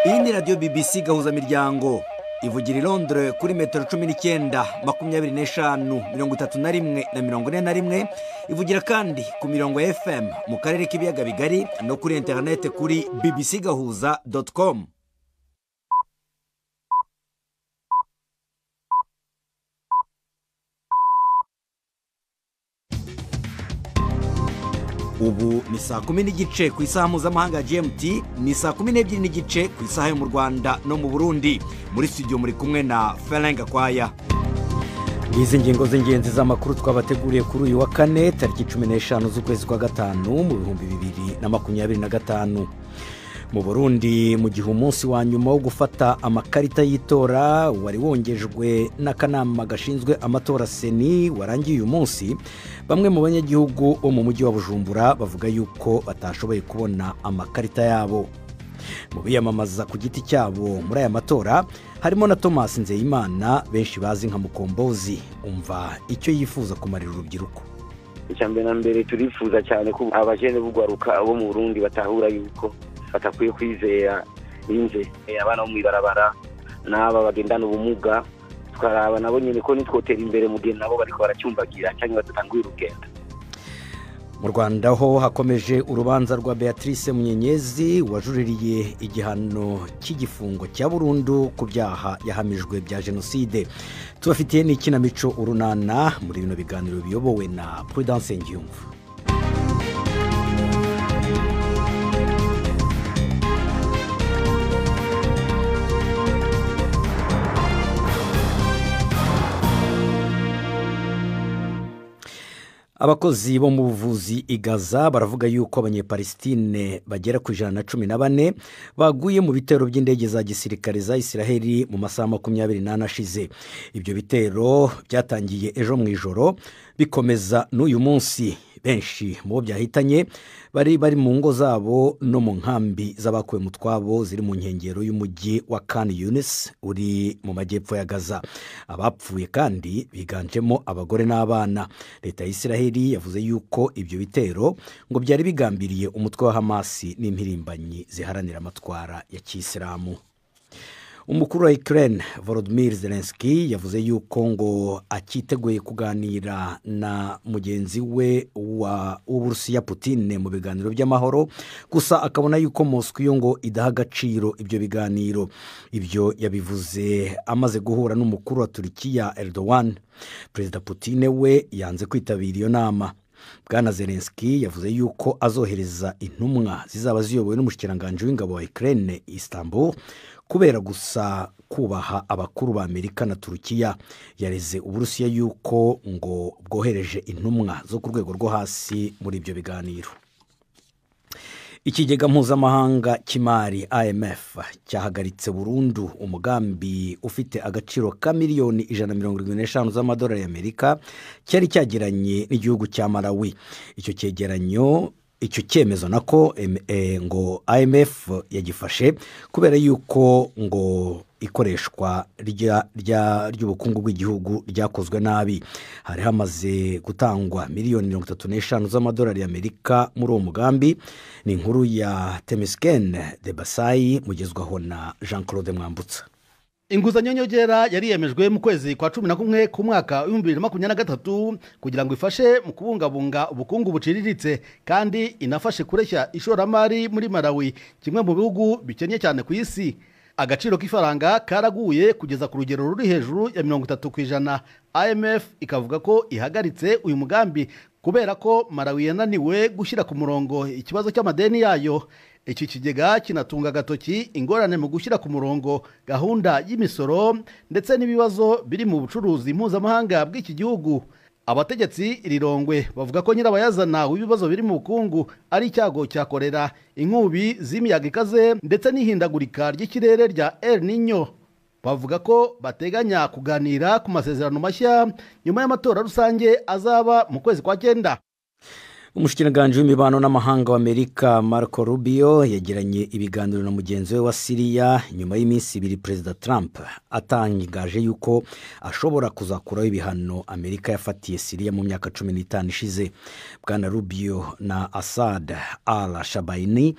Iyi ni radiyo BBC Gahuzamiryango ivugira i Londres kuri metero 19, 25, 31 na 41. Ivugira kandi ku mirongo ya FM mu karere k'ibiyaga bigari no kuri interineti kuri bbcgahuza.com. Ubu ni saa 10:15 ku isaha mpuzamahanga ya GMT, ni saa 12:15 ku isaha yo mu Rwanda no mu Burundi. Muri studio muri kumwe na Ferenga Kwaya. Ngizi ngingo z'ingenzi z'amakuru twabateguriye kuri uyu wa kane tariki 15 z'ukwezi kwa gatanu mu 2025. Mu Burundi, mu gihe umunsi wa nyuma wo gufata amakarita y'itora wari wongejwe n'akanama gashinzwe amatora seni warangiye uyu munsi, bamwe mu banyagihugu bo mu mujyi wa Bujumbura bavuga yuko batashoboye kubona amakarita yabo. Mu biyamamaza ku giti cyabo muri aya matora harimo na Thomas Nzeyimana benshi bazi nka Mukombozi. Umva icyo yifuza kumarira urubyiruko. Icya mbere na mbere turifuza cyane ko abajene b'ugwaruka bo mu Burundi batahura yuko batakwiye kwizera inze abana bo mw'ibarabara n'aba bagendana ubumuga, tukaraba nabo nyine ko nitwotera imbere mu gihe nabo bariko baracyumbagira cyangwa batanguye urugendo. Mu Rwanda ho hakomeje urubanza rwa Beatrice Munyenyezi wajuririye igihano cy'igifungo cya burundu ku byaha yahamijwe bya jenoside. Tubafitiye n'ikinamico Urunana muri bino biganiro biyobowe na Prudence Ngiyumva. Abakozi bo mu buvuzi i Gaza baravuga yuko abanyepalestine bagera ku 114 baguye mu bitero by'indege za gisirikare za Israheli mu masaha 24 ashize. Ibyo bitero byatangiye ejo mu ijoro bikomeza n'uyu munsi. Benshi mu bo byahitanye bari mu ngo zabo no mu nkambi z'abakuwe mu twabo ziri mu nkengero y'umujyi wa Khan Yunis uri mu majyepfo ya Gaza. Abapfuye kandi biganjemo abagore n'abana. Leta ya Israheli yavuze yuko ibyo bitero ngo byari bigambiriye umutwe wa Hamasi n'impirimbanyi ziharanira amatwara ya Kisilamu. Umukuru wa Ukraine Volodymyr Zelensky yavuze yuko ngo akiteguye kuganira na mugenzi we wa Uburusiya Putin mu biganiro by'amahoro, gusa akabona yuko Moscow yo ngo idaha agaciro ibyo biganiro. Ibyo yabivuze amaze guhura n'umukuru wa Turkiya Erdogan. Perezida Putin we yanze kwitabira iyo nama. Bwana Zelensky yavuze yuko azohereza intumwa zizaba ziyobowe n'umushikiranganji w'ingabo wa Ukraine Istanbul kubera gusa kubaha abakuru ba Amerika na Turukiya. Yareze Uburusiya yuko ngo bwohereje intumwa zo ku rwego rwo hasi muri ibyo biganiro. Ikigega mpuzamahanga cy'imari IMF cyahagaritse burundu umugambi ufite agaciro ka miliyoni 175 z'amadolari y'Amerika cyari cyagiranye n'igihugu cya Malawi. Icyo cyegeranyo, icyo cyemezo nako ngo IMF yagifashe kubera yuko ngo ikoreshwa ry'ubukungu bw'igihugu ryakozwe nabi. Hari hamaze gutangwa miliyoni 35 z'amadolari y'Amerika muri uwo mugambi. Ni inkuru ya Temesgen de Basai mugezwaho na Jean Claude Mwambutsa. Inguzanyo nyongera yari yemejwe mu kwezi kwa 11 ku mwaka 2023 kugira ngo ifashe mu kubungabunga ubukungu buciriritse kandi inafashe kureshya ishoramari muri Malawi, kimwe mu bihugu bikennye cyane ku isi. Agaciro k'ifaranga karaguye kugeza ku rugero ruri hejuru ya 30%. IMF ikavuga ko ihagaritse uyu mugambi kubera ko Malawi yananiwe gushyira ku murongo ikibazo cy'amadeni yayo. Iki kigega kinatunga agatoki ingorane mu gushyira ku murongo gahunda y'imisoro ndetse n'ibibazo biri mu bucuruzi mpuzamahanga bw'iki gihugu. Abategetsi irirongwe bavuga ko nyirabayazana w'ibibazo biri mu bukungu ari icyago cya korera, inkubi z'imiyaga ikaze ndetse n'ihindagurika ry'ikirere rya El Niño. Bavuga ko bateganya kuganira ku masezerano mashya nyuma y'amatora rusange azaba mu kwezi kwa 9. Umushikiranganji w'imibano n'amahanga w'Amerika Marco Rubio yagiranye ibiganiro na mugenzi we wa Siriya nyuma y'iminsi 2 Perezida Trump atangaje yuko ashobora kuzakuraho ibihano Amerika yafatiye Siriya mu myaka 15 ishize. Bwana Rubio na Assad al-Shabaini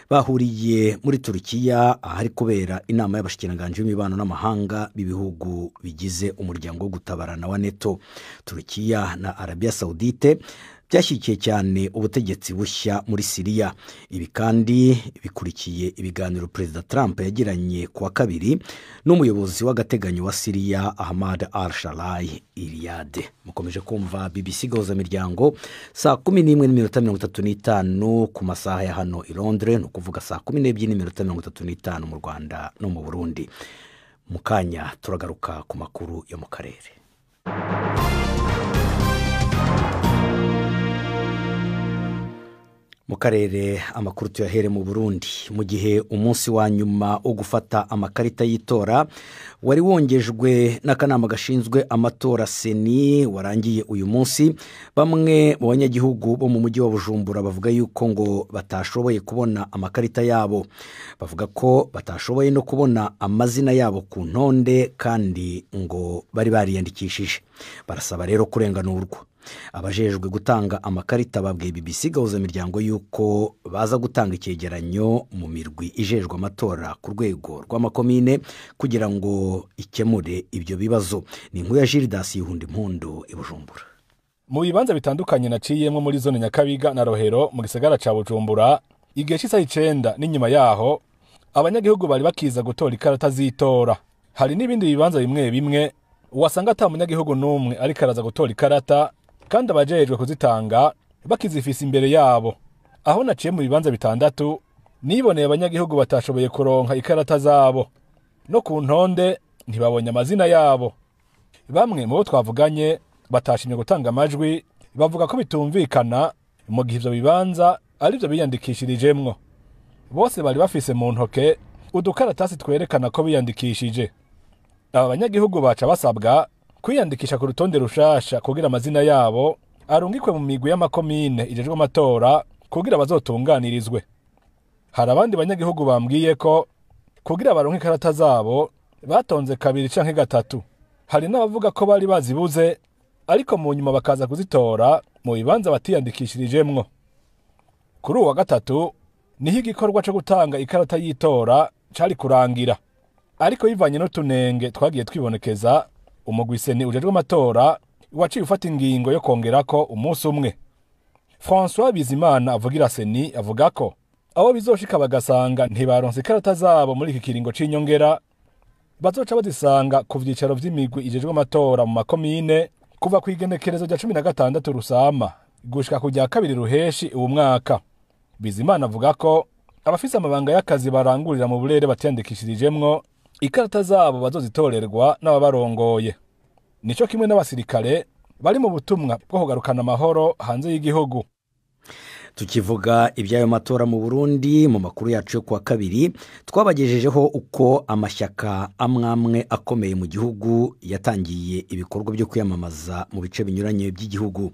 bahuriye muri Turukiya ahari kubera inama y'abashikiranganji b'imibano n'amahanga b'ibihugu bigize umuryango wo gutabarana wa NATO. Turukiya na Arabia Saudite byashyigikiye cyane ubutegetsi bushya muri Siriya. Ibi kandi bikurikiye ibiganiro Perezida Trump yagiranye ku wa kabiri n'umuyobozi w'agateganyo wa Siriya Ahmad al-Sharai Iyad. Mukomeje kumva BBC Gahuza Miryango saa 11:35 ku masaha ya hano i Londres, ni ukuvuga saa 12:35 mu Rwanda no mu Burundi. Mu kanya turagaruka ku makuru yo mu karere. Mu karere amakuru tuyahere mu Burundi. Mu gihe umunsi wa nyuma wo gufata amakarita y'itora wari wongejwe n'akanama gashinzwe amatora CENI warangiye uyu munsi, bamwe mu banyagihugu bo mu mujyi wa Bujumbura bavuga yuko ngo batashoboye kubona amakarita yabo. Bavuga ko batashoboye no kubona amazina yabo ku ntonde kandi ngo bari bariyandikishije. Barasaba rero kurenganurwa. Abajejwe gutanga amakarita babwiye BBC Gahuza Miryango yuko baza gutanga icyegeranyo mu mirwi ijejwe amatora ku rwego rw'amakomine kugira ngo ikemure ibyo bibazo. Ni inkuru ya Gildas Yihundi Impundu i Bujumbura. Mu bibanza bitandukanye naciyemwo muri zone Nyakabiga na Rohero mu gisagara ca Bujumbura, igihe c'isaha 9 n'inyuma yaho abanyagihugu bari bakiza gutora ikarata z'itora. Hari n'ibindi bibanza bimwe bimwe wasanga ata munyagihugu n'umwe ariko araza gutora ikarata kandi abajejwe kuzitanga bakizifisa imbere yabo. Aho naciye mu bibanza bitandatu niboneye abanyagihugu batashoboye kuronka ikarata zabo, no ku ntonde ntibabonye amazina yabo. Bamwe mu bo twavuganye batashimye gutanga amajwi bavuga ko bitumvikana mu gihe ivyo bibanza arivyo biyandikishirijemwo. Bose bari bafise mu ntoke udukaratasi twerekana ko biyandikishije. Aba banyagihugu baca basabwa kwiyandikisha ku rutonde rushasha kugira amazina yabo arungikwe mu migwi y'amakomine ijejwe amatora kugira bazotunganirizwe. Hari abandi banyagihugu bambwiye ko kugira baronke ikarata zabo batonze 2 canke 3. Hari n'abavuga ko bari bazibuze ariko mu nyuma bakaza kuzitora mu bibanza batiyandikishirijemwo. Kuri uwa gatatu niho igikorwa co gutanga ikarata y'itora cari kurangira, ariko bivanye n'utunenge twagiye twibonekeza, umugwi CENI ujejwe amatora waciye ufata ingingo yo kongerako umunsi umwe. François Bizimana avugira CENI avuga ko abo bizoshika bagasanga ntibaronse ikarata zabo muri iki kiringo c'inyongera bazoca bazisanga ku vyicaro vy'imigwi ijejwe amatora mu makomine kuva kw'igenekerezo rya 16 Rusama gushika ku rya 2 Ruheshi uwu mwaka. Bizimana avuga ko abafise amabanga y'akazi barangurira mu burere batiyandikishirijemwo ikarata zabo bazozitorerwa n'ababarongoye. Nico kimwe n'abasirikare bari mu butumwa bwo kugarukana amahoro hanze y'igihugu. Tukivuga ibyayo matora mu Burundi, mu makuru yacu yo kuwa kabiri twabagejejeho uko amashyaka amwamwe akomeye mu gihugu yatangiye ibikorwa byo kwiyamamaza mu bice binyuranye by'igihugu.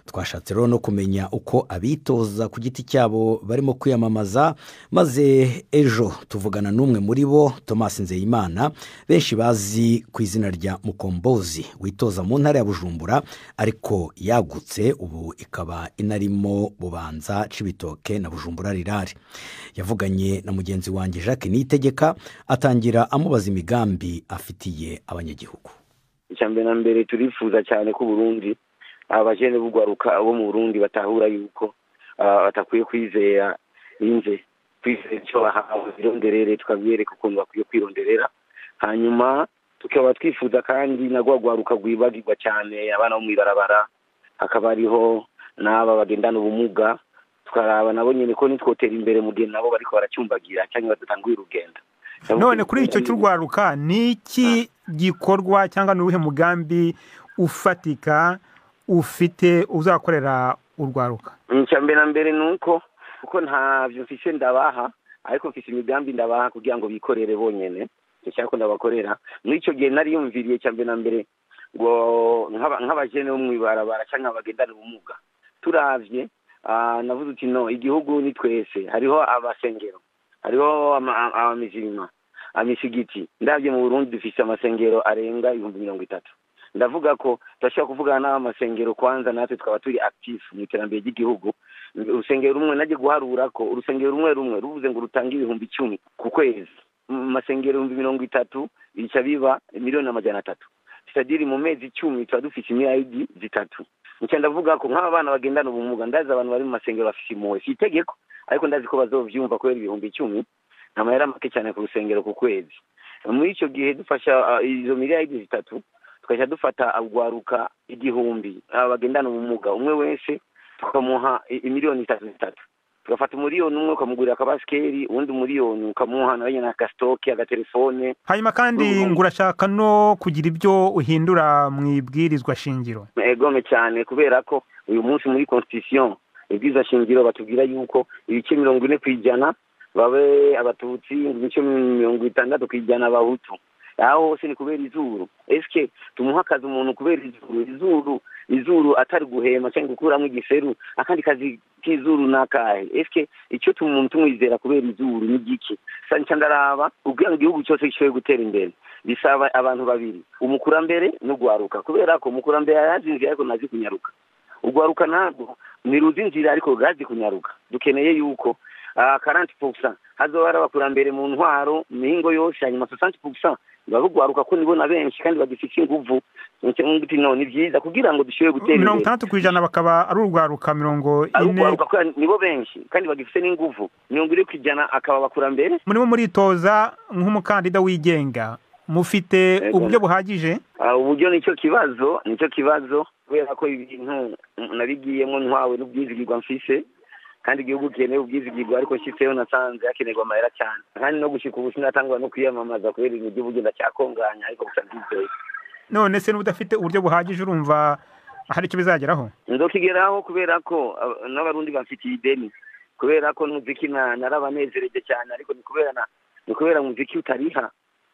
Twashatse rero no kumenya uko abitoza ku giti cyabo barimo kwiyamamaza, maze ejo tuvugana n'umwe muri bo, Thomas Nzeyimana, benshi bazi ku izina rya Mukombozi, witoza mu ntara ya Bujumbura ariko yagutse ubu ikaba inarimo Bubanza, Cibitoke na Bujumbura Rirare. Yavuganye na mugenzi wanjye Jacques Niyitegeka, atangira amubaza imigambi afitiye abanyagihugu. Icambere na mbere turifuza cyane ko Burundi abajene bugwaruka bo mu Burundi batahura yuko batakwiye kwizera inze kwizera icyo bahawe bironderere, tukabyereka ukuntu bakwiye kwironderera. Hanyuma tukaba twifuza kandi nagwagwaruka gwibagirwa cyane abana bo mwibarabara, hakaba ariho n'aba bagendana ubumuga, tukaraba nabo nyene ko nitwotera imbere mu gihe nabo bariko baracyumbagira cyangwa badatanguye urugendo. None kuri icyo cy'urwaruka ni iki gikorwa cyangwa n'uruhe mugambi ufatika ufite uzakorera urwaruka? Icya mbere na mbere nuko kuko ntavyo mfise ndabaha, ariko mfise imigambi ndabaha kugira ngo bikorere bonyene, icyo ko ndabakorera. Muri ico gihe nariyumviriye icya mbere na mbere ngo nk'abajene bo mwibarabara cyangwa abagendana ubumuga, turavye Navuze uti no, igihugu ni twese, hariho abasengero, hariho abamizirima, amisigiti. Ndabye mu Burundi dufise amasengero arenga 30,000. Ndavuga ko turashobora kuvugana n'amasengero kwanza, natwe tukaba turi active mu iterambere ry'igihugu. Urusengero rumwe najye guharura ko urusengero rumwe rumwe ruvuze ngo rutanga 10,000 ku kwezi, mu masengero 30,000 bica biba 300,000,000. C'est-à-dire mu mezi 10 tuba dufise imiliyaridi 3. Nca ndavuga ko nk'aba bana bagendana ubumuga, ndazi abantu bari mu masengero bafise impuhwe, si itegeko ariko ndazi ko bazovyumva kubera 10,000 nta mahera make cyane ku rusengero ku kwezi. Muri ico gihe dufasha izo miliyaridi 3, tukaca dufata agwaruka 1,000 abagendana ubumuga, umwe wese tukamuha imiliyoni 3, tugafata umuriyoni umwe ukamugurira akabasikeri, uwundi umuriyoni ukamuha nawe nyene agastoke, agatelefone. Hanyuma kandi ngo urashaka no kugira ibyo uhindura mu ibwirizwa shingiro. Egome cyane, kubera ko uyu munsi muri constitution ibwirizwa shingiro batubwira yuko ibice 40% babe abatutsi, ibice 60% abahutu. Aho hose ni kubera izuru. Eske tumuha akazi umuntu kubera izuru, izuru atari guhema cyangwa gukuramo igiseru, akandi kazi k'izuru nakahe? Eske icyo umuntu tumwizera kubera izuru ni giki? Sanca ndaraba kugira ngo igihugu cyose gishobore gutera imbere bisaba abantu babiri, umukurambere n'ugwaruka, kubera ko umukurambere arazi inzira ariko ntazi kunyaruka, ugwaruka ntabwo ntiruzi inzira ariko rwazi kunyaruka. Dukeneye yuko 40% hazoba hari abakurambere mu ntwaro mihingo yose, hanyuma 60% barugwaruka ko nibona benshi kandi bagifite inguvu. No, ni byiza kugira ngo dushobore gutera imbere. 60% bakaba ari urwaruka, 40 urwaruka ko nibo benshi kandi bagifite n'inguvu, 40% akaba bakurambere. Murimo muritoza nk'umukandida wigenga, mufite uburyo buhagije? Uburyo nicyo kibazo, nicyo kibazo, kubera ko ibintu nabigiyemo ntwawe n'ubwizigirwa mfise, kandi igihugu kikeneye ubwizigirwa, ariko nshitseyo nasanze hakenerwa amahera cyane, kandi no gushika ubu sinatangwa no kwiyamamaza kubera ibintu by'uburyo ndacyakonganya, ariko gusa ndizeye. None se n'udafite uburyo buhagije urumva hari icyo bizageraho? Nzokigeraho kubera ko n'abarundi bamfitiye ideni, kubera ko n'umuziki narabanezereje cyane, ariko ni kubera umuziki utariha.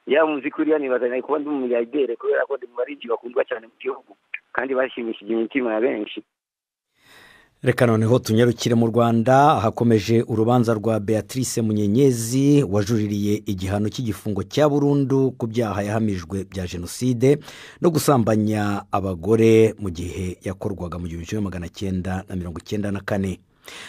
Yaba umuziki uriya nibaza nari kuba ndi umumiliyardere, kubera ko ndi mu baririmbyi bakundwa cyane mu gihugu kandi bashimishije imitima ya benshi. Reka noneho tunyarukire mu Rwanda, hakomeje urubanza rwa Beatrice Munyenyezi wajuririye igihano cy'igifungo cya burundu ku byaha yahamijwe bya jenoside no gusambanya abagore mu gihe yakorwaga mu 1994.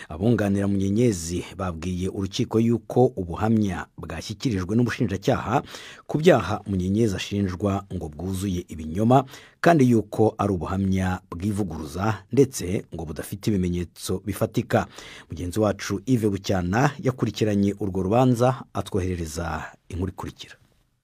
Abunganira Munyenyezi babwiye urukiko yuko ubuhamya bwashyikirijwe n'ubushinjacyaha ku byaha Munyenyezi ashinjwa ngo bwuzuye ibinyoma, kandi yuko ari ubuhamya bwivuguruza ndetse ngo budafite ibimenyetso bifatika. Mugenzi wacu Yves Bucyana yakurikiranye urwo rubanza, atwoherereza inkuru ikurikira.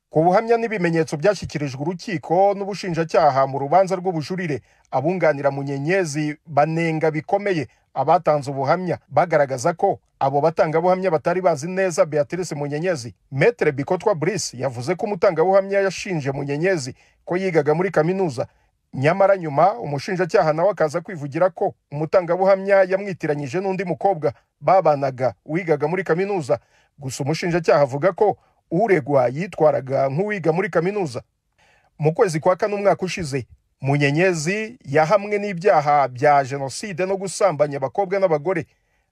Ku buhamya n'ibimenyetso byashyikirijwe urukiko n'ubushinjacyaha mu rubanza rw'ubujurire, abunganira Munyenyezi banenga bikomeye abatanze ubuhamya, bagaragaza ko abo batangabuhamya batari bazi neza Beatrice Munyenyezi. Maître Bikotwa Brice yavuze ko umutangabuhamya yashinje Munyenyezi ko yigaga muri kaminuza, nyamara nyuma umushinjacyaha nawe akaza kwivugira ko umutangabuhamya yamwitiranyije n'undi mukobwa babanaga wigaga muri kaminuza. Gusa umushinjacyaha avuga ko uregwa yitwaraga nk'uwiga muri kaminuza. Mu kwezi kwa kane umwaka ushize, Munyenyezi yahamwe n'ibyaha bya jenoside no gusambanya abakobwa n'abagore,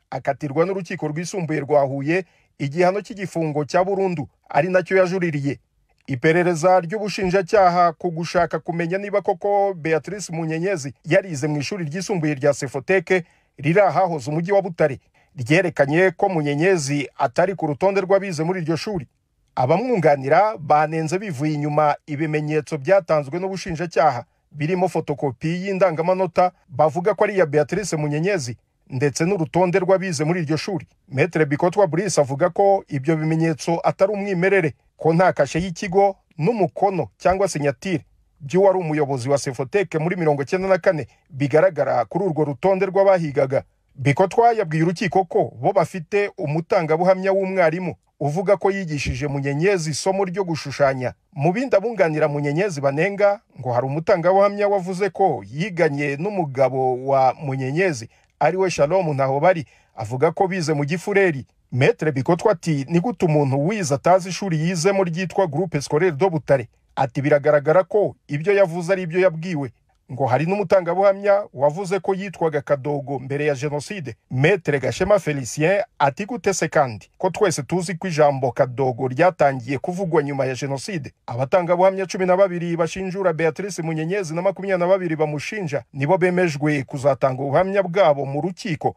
akatirwa n'urukiko rwisumbuye rwa Huye igihano cy'igifungo cya burundu, ari nacyo yajuririye. Iperereza ry'ubushinjacyaha ku gushaka kumenya niba koko Beatrice Munyenyezi yarize mu ishuri ryisumbuye rya Sefoteke riri ahahoze umujyi wa Butare, ryerekanye ko Munyenyezi atari ku rutonde rw'abize muri iryo shuri. Abamwunganira banenze bivuye inyuma ibimenyetso byatanzwe n'ubushinjacyaha birimo fotokopi y'indangamanota bavuga ko ari iya Beatrice Munyenyezi ndetse n'urutonde rw'abize muri iryo shuri. Maître Bikotwa Brice avuga ko ibyo bimenyetso atari umwimerere, ko nta kashe y'ikigo n'umukono cyangwa sinyatire by'uwari umuyobozi wa Sefoteke muri 1994 bigaragara kuri urwo rutonde rw'abahigaga. Bikotwa yabwiye urukiko ko bo bafite umutangabuhamya w'umwarimu uvuga ko yigishije Munyenyezi isomo ryo gushushanya. Mu bindi abunganira Munyenyezi banenga, ngo hari umutangabuhamya wavuze ko yiganye n'umugabo wa Munyenyezi ari we Shalom Ntahobari, avuga ko bize mu Gifureri. Maître Bikotwa ati ni gute umuntu wize atazi ishuri yizemo ryitwa Groupe Scolaire de Butare? Ati biragaragara ko ibyo yavuze ari ibyo yabwiwe. Ngo hari n'umutangabuhamya wavuze ko yitwaga Kadogo mbere ya jenoside. Maître Gashema Felicien ati gute se kandi ko twese tuzi ko ijambo Kadogo ryatangiye kuvugwa nyuma ya jenoside? Abatangabuhamya 12 bashinjura Beatrice Munyenyezi na 22 bamushinja nibo bemejwe kuzatanga ubuhamya bwabo mu rukiko.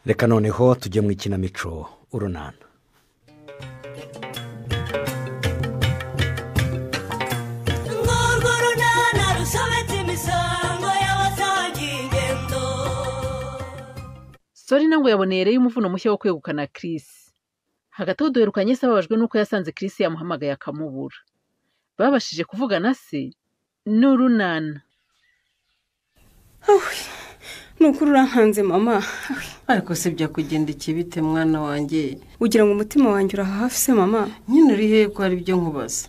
Reka noneho tujye mu ikinamico Urunana. Sorina ngo yaboneye rero umuvuno mushya wo kwegukana Chris. Hagati aho duherukanye se ababajwe nuko yasanze Chris yamuhamagaye akamubura. Babashije kuvugana se n'Urunana. Nukuri urankanze mama. Ariko se byakugenda ikibite mwana wanjye? Ugira ngo umutima wanjye uraha hafi se mama? Nyine uri hehe ko hari ibyo nkubaza?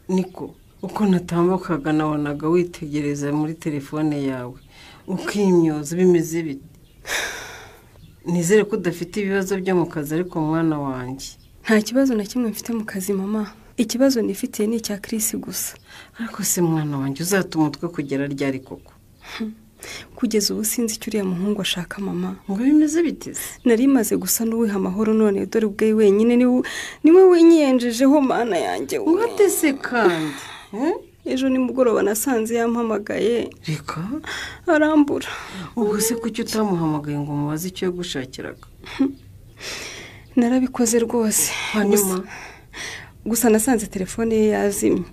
Niko uko natambukaga nabonaga witegereza muri telefone yawe ukimyoza, bimeze bite? Nizere ko udafite ibibazo byo mu kazi ariko mwana wanjye. Nta kibazo na kimwe mfite mu kazi mama. Ikibazo nifitiye ni icya Chris gusa. Ariko se mwana wanjye uzatuma umutwe kugera ryari koko? Kugeza ubu sinzi icyo uriya muhungu ashaka mama. Ngo bimeze bite? Nari maze gusa n'uwiha amahoro none dore ubwe wenyine niwe winyenjejeho mana yanjye. Ngo se kandi? Ejo nimugoroba nasanze yampamagaye. Reka arambura. Ubwo se kuki utamuhamagaye ngo umubaze icyo yagushakiraga? Narabikoze rwose. Hanyuma gusa nasanze telefone ye yazimye.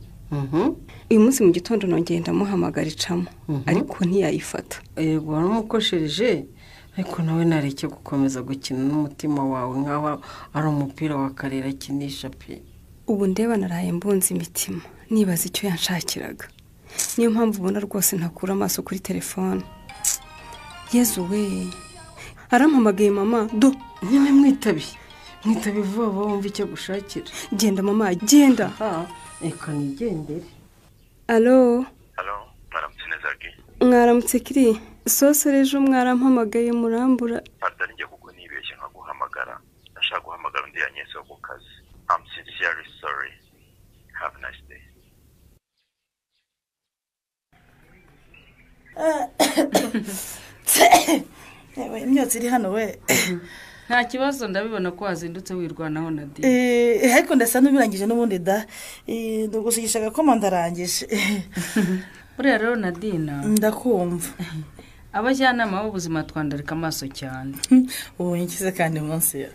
Uyu munsi mu gitondo nongeye ndamuhamagara icamo ariko ntiyayifata. Yego waramukoshereje ariko nawe nareke gukomeza gukina n'umutima wawe nkaho ari umupira wa karera akinisha pe. Ubu ndeba naraye mbunze imitima nibaza icyo yanshakiraga. Niyo mpamvu ubona rwose ntakura amaso kuri telefone. Yezu we arampamagaye mama do. Nyine mwitabi vuba vuba wumva icyo gushakira. Genda mama genda. Reka nigendere. Alo. Alo, mwaramutse neza Gi? Mwaramutse Kiri. Sose ejo mwarampamagaye murambura. Pardon njye kuko nibeshye nkaguhamagara. Ndashaka guhamagara undi yanyese ku kazi. I'm sincerely sorry. Have a nice day. Ewe imyotsi iri hano we. Nta kibazo ndabibona ko wazindutse wirwanaho na di. Ariko ndasa n'ubirangije n'ubundi da. Ndugusigisha agakoma ndarangije. Buriya rero Nadina ndakumva. Abajyanama b'ubuzima twandarika amaso cyane. Ubu nkize kandi munsi ya.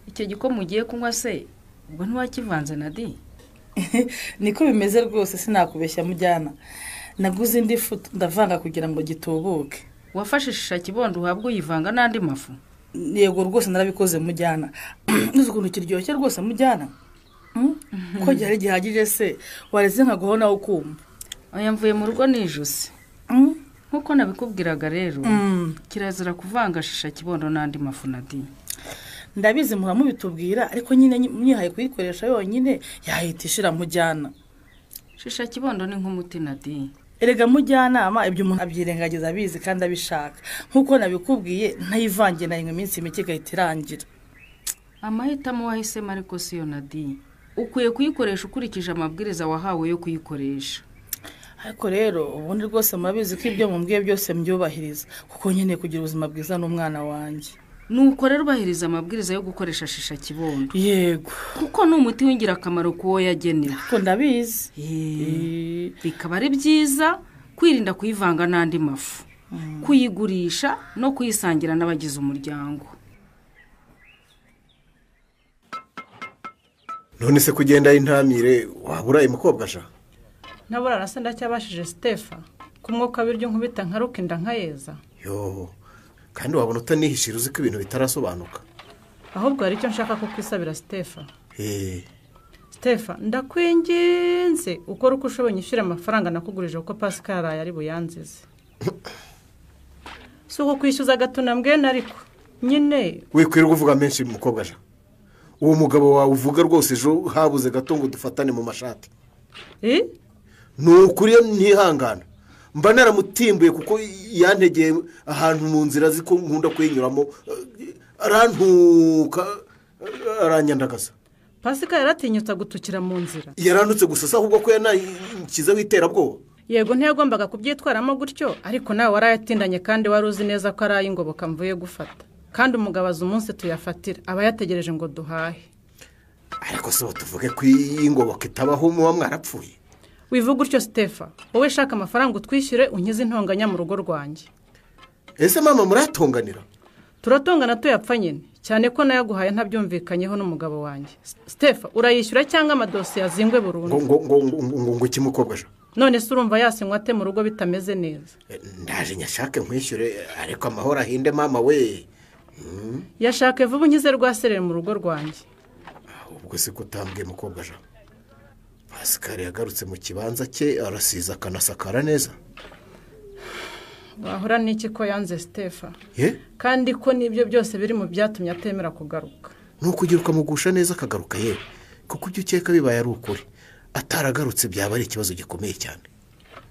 Icyo gikoma ugiye kunywa se ubwo ntiwakivanze na di? Niko bimeze rwose sinakubeshya mujyana. Naguze indi fu ndavanga kugira ngo gitubuke. Wafashe shisha kibondo uhabwe uyivanga n'andi mafu? Yego rwose narabikoze mujyana. Uzi ukuntu kiryoshye rwose mujyana. Ko gihari gihagije se wareze nkaguho nawe ukumva. Oya mvuye mu rugo nijuse. Nkuko nabikubwiraga rero kirazira kuvanga shisha kibondo n'andi mafu na di. Ndabizi muha mubitubwira ariko nyine mwihaye kuyikoresha yonyine yahita ishira mujyana. Shisha kibondo ni nk'umuti na di. Erega mujyanama ibyo umuntu abyirengagiza abizi kandi abishaka. Nkuko nabikubwiye ntayivange na iminsi mike igahita irangira. Amahitamo wahisemo ariko siyo na di. Ukwiye kuyikoresha ukurikije amabwiriza wahawe yo kuyikoresha. Ariko rero ubundi rwose murabizi ko ibyo mumbwiye byose mbyubahiriza kuko nkeneye kugira ubuzima bwiza n'umwana wanjye. Nuko rero ubahiriza amabwiriza yo gukoresha shisha kibondo. Yego. Kuko ni umuti w'ingirakamaro kuwo yagenewe. Kuko ndabizi. Bikaba ari byiza kwirinda kuyivanga n'andi mafu, kuyigurisha no kuyisangira n'abagize umuryango. None se kugenda intamire wabura imukobwa sha? Nabura nase ndacyabashije Stefa kumwoka biryo nkubita nkaruka inda nkayeza. Yo. Kandi wabona utanihishira uzi ko ibintu bitarasobanuka. Ahubwo hari icyo nshaka kukwisabira Stefa. Stefa ndakwinginze ukora uko ushoboye nyishyura amafaranga nakugurije kuko Pascal yari buyanzize. Si uko kwishyuza gatuna mbwene ariko nyine wikwirwa uvuga menshi mukobwa ja. Uwo mugabo wawe uvuga rwose ejo habuze gato ngo dufatane mu mashati. Ni ukuri ntihangana. Mba naramutimbuye kuko yantegeye ahantu mu nzira ziko nkunda kwinyuramo arantuka aranyandagaza. Pasika yaratinyutse gutukira mu nzira. Yarantutse gusa se ahubwo ko yanankiza witerabwoba. Yego ntiyagombaga kubyitwaramo gutyo, ariko nawe warayatindanye kandi wari uzi neza ko ari ay'ingoboka mvuye gufata. Kandi umugabo azi umunsi tuyafatira, aba yategereje ngo duhahe. Ariko se tuvuge ko ingoboka itabaho muba mwarapfuye? Wivuga utyo Stefa, wowe shaka amafaranga utwishyure unkize intonganya mu rugo rwanjye. Ese mama muratonganira? Turatongana tuyapfa nyine, cyane ko nayaguhaye ntabyumvikanyeho n'umugabo wanjye. Stefa, urayishyura cyangwa amadosiye azingwe burundu? Ngo iki mukobwa je? None se urumva yasinywa ate mu rugo bitameze neza? Ndaje nyashake nkwishyure, ariko amahoro ahinde mama we. Yashake vuba unkize rwaserere mu rugo rwanjye. Ubwo se kutambwiye mukobwa je? Pascal yagarutse mu kibanza cye arasiza akanasakara neza. Wahora n'iki ko yanze Stefa? Kandi ko nibyo byose biri mu byatumye atemera kugaruka. Nukugira ukamugusha neza akagaruka yewe, kuko ibyo ukeka bibaye ari ukuri. Ataragarutse byaba ari ikibazo gikomeye cyane.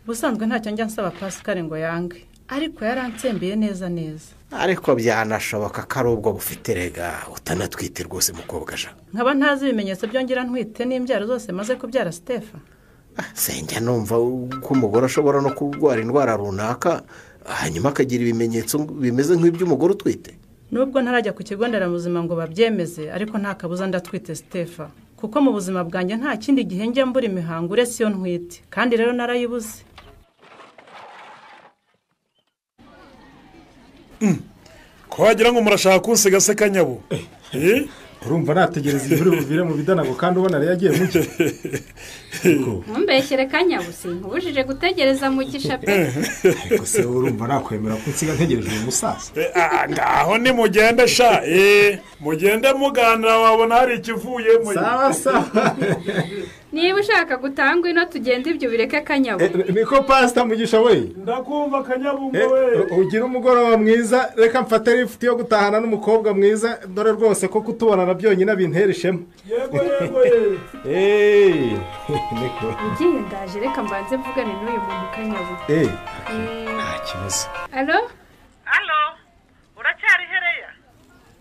Busanzwe ntacyo njya nsaba Pascal ngo yange, ariko yarantsembeye neza neza. Ariko byanashoboka ko ari ubwo bufite rega utanatwite rwose mukobwa je. Nkaba ntazi ibimenyetso byongera ntwite n'imbyaro zose maze kubyara Stefa. Senjya numva ko umugore ashobora no kurwara indwara runaka hanyuma akagira ibimenyetso bimeze nk'iby'umugore utwite. Nubwo ntarajya ku kigo nderabuzima ngo babyemeze, ariko nta kabuza ndatwite Stefa, kuko mu buzima bwanjye nta kindi gihe njya mbura imihango uretse iyo ntwite, kandi rero narayibuze. Ko wagira ngo murashaka kunsiga se Kanyabo? Urumva nategereza imvura buvire mu bidanago kandi ubona yari yagiye muke. Ntumbeshyere Kanyabo, sinkubujije gutegereza Mugisha pe. Ariko se urumva nakwemera ko nsiga ntegereje uyu musaza? Ngaho ni mugende sha, mugende muganira wabona hari ikivuyemo. Sawa sawa. Niba ushaka gutanga ino tugende ibyo bireke Kanyabo. Niko Pastor Mugisha we. Ndakumva Kanyabumba we. Ugira umugoroba mwiza, reka mfate lift yo gutahana n'umukobwa mwiza, dore rwose ko kutubona byonyine bintera ishema. Yego yego. Niko. Ngiye ndaje reka mbanze mvugane n'uyu muntu Kanyabo. Nta kibazo. Allo? Allo? Uracyari hereya?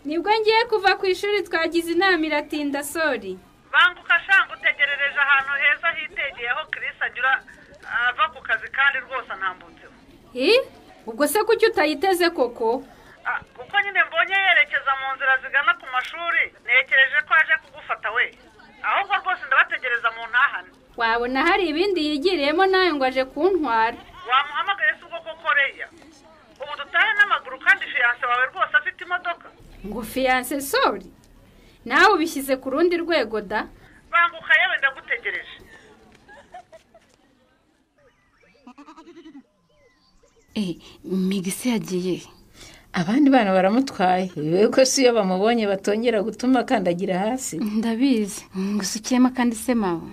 Nibwo ngiye kuva ku ishuri twagize inama iratinda sori. Banguka shanga utegerereje ahantu heza hitegeye aho Chris anyura ava ku kazi kandi rwose antambutseho. Ubwo se kuki utayiteze koko? Kuko nyine mbonye yerekeza mu nzira zigana ku mashuri, ntekereje ko aje kugufata we. Ahubwo rwose ndabategereza mu ntahane. Wabona hari ibindi yigiriyemo nawe ngo aje kuntwara. Wamuhamagaye se ubwo koko Reya? Ubu dutahe n'amaguru kandi fiyanse wawe rwose afite imodoka. Ngo fiyanse sori? Nawe ubishyize ku rundi rwego da. Banguka yewe ndagutegereje. Migisi yagiye. Abandi bana baramutwaye, ko si iyo bamubonye batongera gutuma akandagira hasi. Ndabizi, ngusukiyemo kandi se mama.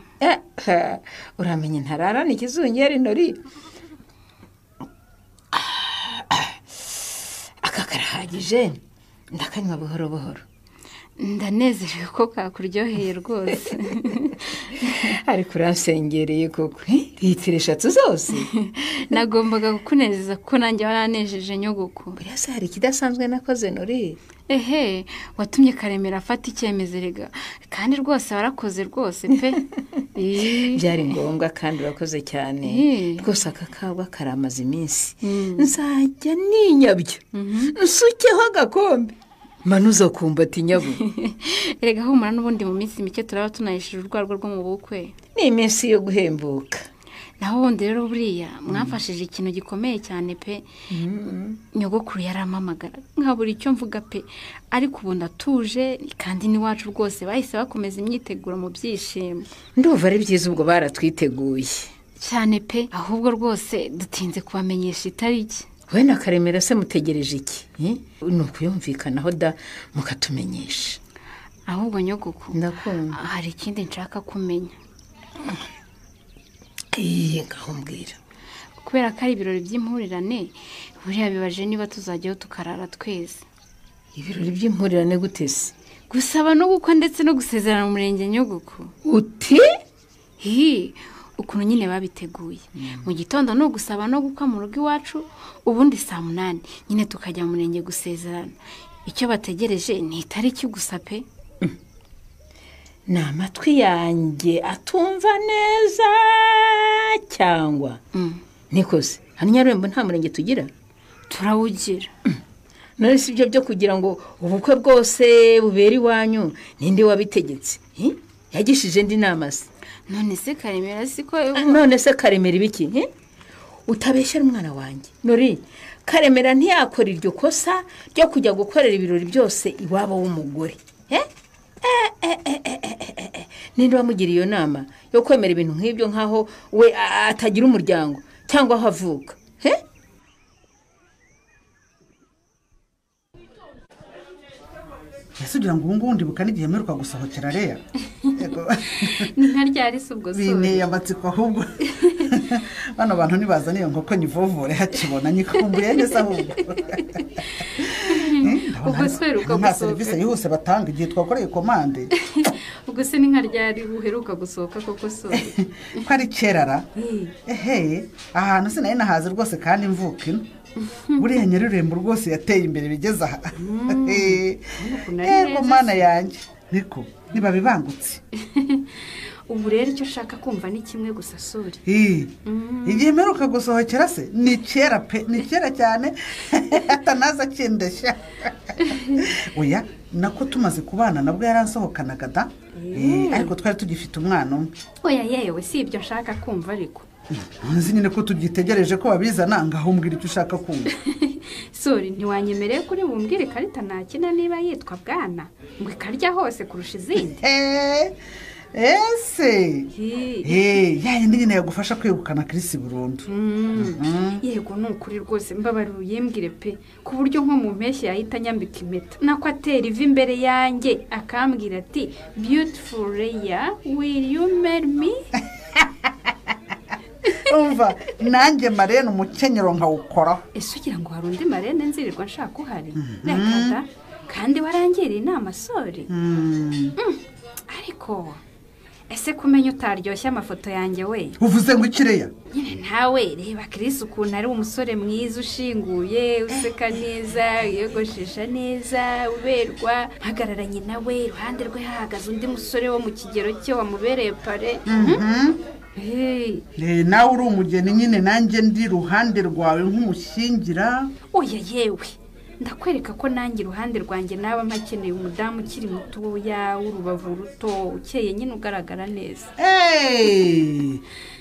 Uramenye ntararana ikizungeri nori. Aka karahagije, ndakanywa buhoro buhoro. Ndanezerewe ko kakuryoheye rwose. Ariko uransengereye koko, litiro 3 zose. Nagombaga kukunezeza kuko nanjye waranejeje nyogoko. Buriya se hari ikidasanzwe nakoze nori? Ehe, watumye Karemera afata icyemezo rega, kandi rwose warakoze rwose pe. Byari ngombwa kandi urakoze cyane. Rwose aka kabwa karamaze iminsi. Nzajya ninyabyo, nsukeho agakombe. Manuza kumbati nyabu. Erega humura n'ubundi mu minsi mike turaba tunayishije urwarwo rwo mu bukwe. Ni iminsi yo guhembuka. Naho ubundi rero buriya mwamfashije ikintu gikomeye cyane pe. Nyogokuru yarampamagara nkabura icyo mvuga pe, ariko ubu ndatuje kandi n'iwacu rwose bahise bakomeza imyiteguro mu byishimo. Ndumva ari byiza ubwo baratwiteguye cyane pe, ahubwo rwose dutinze kubamenyesha itariki. We na Karemera se mutegereje iki? Ni ukuyumvikanaho da mukatumenyesha. Ahubwo nyogoko, ndakumva. Hari ikindi nshaka kumenya. Ngaho mbwira. Kubera ko ari ibirori by'impurirane, buriya bibaje niba tuzajyaho tukarara twese. Ibirori by'impurirane gute se? Gusaba no gukwa ndetse no gusezerana mu murenge nyogoko. Uti? Ukuntu nyine babiteguye. Mu gitondo no gusaba no gukwa mu rugo iwacu, ubundi saa 8 nyine tukajya mu murenge gusezerana. Icyo bategereje ni itariki gusa pe. Ni amatwi yanjye atumva neza cyangwa nikoze hano Nyarurembo nta murenge tugira? Turawugira. None si ibyo byo kugira ngo ubukwe bwose bubere iwanyu, ninde wabitegetse? Yagishije ndi nama se? None se Karemera siko? None se Karemera ibiki? Utabeshyera umwana wanjye Nori. Karemera ntiyakora iryo kosa ryo kujya gukorera ibirori byose iwabo w'umugore. Ninde wamugira iyo nama yo kwemera ibintu nk'ibyo nkaho we atagira umuryango cyangwa aho avuka? Ese ugira ngo ubu ngubu ndibuka n'igihe mperuka gusohokera Leya? Ni nka ryari se ubwo? Binteye amatsiko ahubwo. Bano bantu nibazana iyo nkoko nyivovore hakibona nyikumbuye neza ahubwo. Ubwo se uheruka Nta serivisi yihuse batanga igihe twakoreye komande. Ubwo se ni nka ryari uheruka gusohoka koko sori? Ko ari kera ra? Ehe, ahantu sinari nahazi rwose kandi mvuka ino. Buriya Nyarurembo rwose yateye imbere bigeze aha. Yego mana yanjye, niko niba bibangutse. Ubu rero icyo ushaka kumva ni kimwe gusa sori. Igihe mperuka gusohokera se ni kera pe, ni kera cyane atanaza akindeshya. Oya, nako tumaze kubana nabwo yaransohokanaga da, ariko twari tugifite umwana umwe. Oya yewe, si ibyo nshaka kumva ariko. Nzi nyine ko tugitegereje ko babizana, ngaho umbwira icyo ushaka kumva. Sori, ntiwanyemereye kuri bumbwire ikarita nakina niba yitwa bwana ngo ikarya hose kurusha izindi? Ese ya yindi nyine yagufasha kwegukana Chris burundu. Yego ni ukuri rwose, mbabarira uyimbwire pe, ku buryo nko mu mpeshyi yahita anyambika impeta nako atera ivi imbere yanjye akambwira ati beautiful Leya, will you marry me? Umva nanjye marene umukenyero nkawukoraho. Ese ugira ngo hari undi marene nzirirwa nshaka uhari? Reka da, kandi warangiriye inama sori. Ariko ese kumenya utaryoshye amafoto yanjye we? Uvuze ngo iki Leya? Nyine nawe reba Chris ukuntu ari umusore mwiza ushinguye, useka neza, wiyogoshesha neza, uberwa. Mpagararanye nawe iruhande rwe hahagaze undi musore wo mu kigero cye wamubereye pare. Nawe uri umugeni nyine, nanjye ndi iruhande rwawe nk'umushyingira. Oya yewe, ndakwereka ko nanjye iruhande rwanjye naba mpakeneye umudamu ukiri mutoya w'urubavu ruto ukeye nyine ugaragara neza.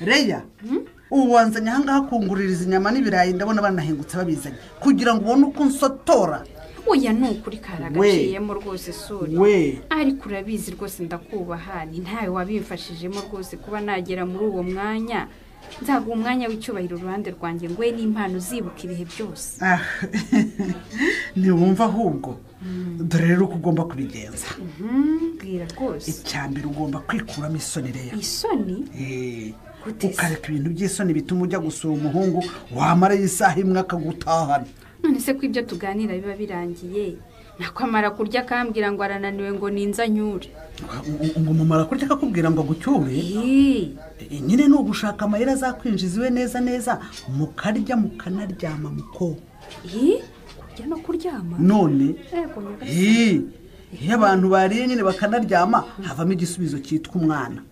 Leya, ubu wanzanye ahangaha kunguririza inyama n'ibirayi, ndabona banahingutse babizanye kugira ngo ubone uko nsotora. Oya ni ukuri karagaciyemo rwose sori, ariko urabizi rwose ndakubaha, ni ntawe wabimfashijemo rwose kuba nagera muri uwo mwanya. Nzaguha umwanya w'icyubahiro uruhande rwanjye ngwe n'impano uzibuka ibihe byose. Ntiwumva ahubwo, dore rero uko ugomba kubigenza. Mbwira rwose. Icya mbere ugomba kwikuramo isoni Leya. Isoni? Ukareka ibintu by'isoni bituma ujya gusura umuhungu wamara isaha imwe akagutahana. None se ko ibyo tuganira biba birangiye, nako amara kurya akambwira ngo arananiwe ngo ninza nyure. Ngo mumara kurya akakubwira ngo agucyure? Nyine ni ugushaka amayira azakwinjiza iwe neza neza, mukarya mukanaryama muko. Kurya no kuryama? None iyo abantu bariye nyine bakanaryama havamo igisubizo cyitwa umwana.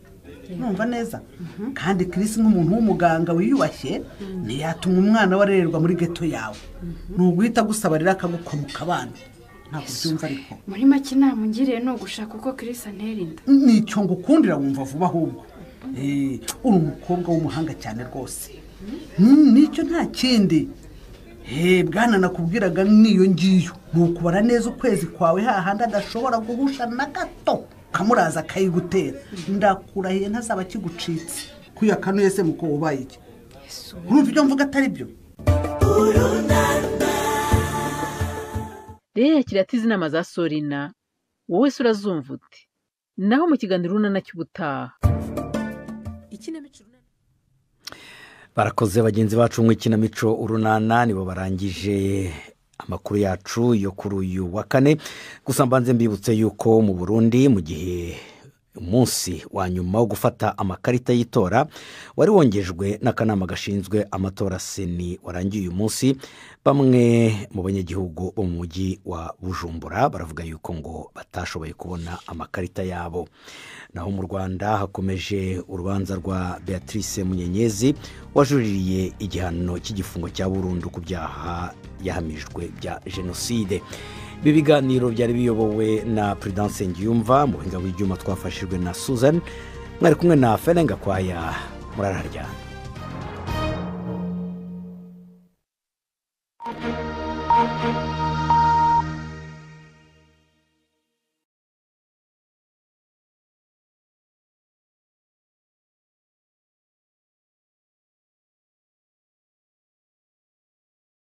Numva neza? Kandi Chris nk'umuntu w'umuganga wiyubashye ntiyatuma umwana warererwa muri ghetto yawe. Ni uguhita gusaba rero akagukomuka abana. Ntabwo byumva ariko. Muri make inama ungiriye ni ugushaka uko Chris antera inda. Nicyo ngukundira wumva vuba ahubwo. Uri umukobwa w'umuhanga cyane rwose. Nicyo nta kindi. Bwana nakubwiraga niyo ngiyo. Ni ukubara neza ukwezi kwawe hahandi adashobora guhusha na gato. Kamuraza akayigutera. Ndakurahiye ntazaba kigucitse. Kuyakanuye se muko ubaye iki? Urumva ibyo mvuga atari byo? Leya yakiriye ati izi nama za Sorina, wowe se urazumva ute? Naho mu kiganiro Urunana cy'ubutaha. Barakoze bagenzi bacu mu ikinamico Urunana, nibo barangije amakuru yacu yo kuri uyu wa kane. Gusa mbanze mbibutse yuko mu Burundi mu gihe Umunsi wa nyuma wo gufata amakarita y'itora wari wongejwe n'akanama gashinzwe amatora CENI warangiye uyu munsi. Bamwe mu banyagihugu bo mu mujyi wa Bujumbura baravuga yuko ngo batashoboye kubona amakarita yabo. Naho mu Rwanda hakomeje urubanza rwa Beatrice Munyenyezi wajuririye igihano cy'igifungo cya burundu ku byaha yahamijwe bya jenoside. Ibi biganiro byari biyobowe na Prudence Nsengiyumva, mu buhinga bw'ibyuma twafashijwe na Susan, mwari kumwe na Ferenga Kwaya. Murararyana.